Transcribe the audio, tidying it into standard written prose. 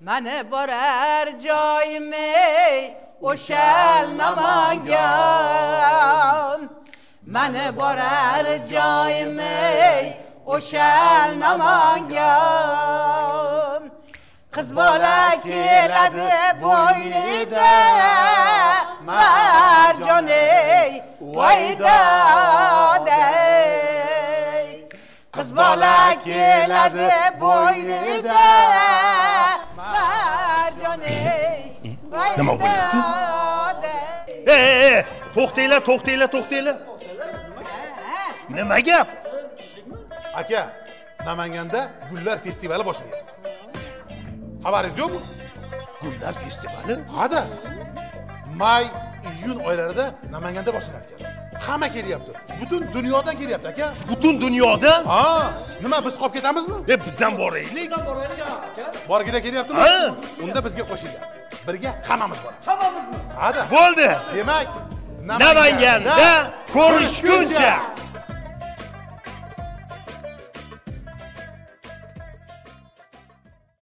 Mani borar joyim ey, o'shal Namangan. Mani borar joyim ey, o'shal Namangan. Qiz bola keladi bo'ynida marjon ey, voy dod ey. Qiz bola keladi bo'ynida marjon ey, voy Nima bo'lyapti? dod ey. E, e, e, to'xtanglar, to'xtanglar, to'xtanglar. Nima gap? Aka, Namanganda gullar festivali boshlanyapti. Xabaringiz yo'qmi? Gullar festivali? Ha-da. May, iyun oylarida Namanganda boshlanar ekan. Hamma kelyapti. Butun dunyodan kelyapti, aka. Butun dunyodan? Ha, nima, biz qolib ketamizmi? E, biz ham boraylik. Borgina kelyaptimi? Ha. Unda bizga qo'shilinglar. Birga hammamiz boramiz. Hammamizmi? Ha-da. Bo'ldi. Demak, Namanganda ko'rishguncha.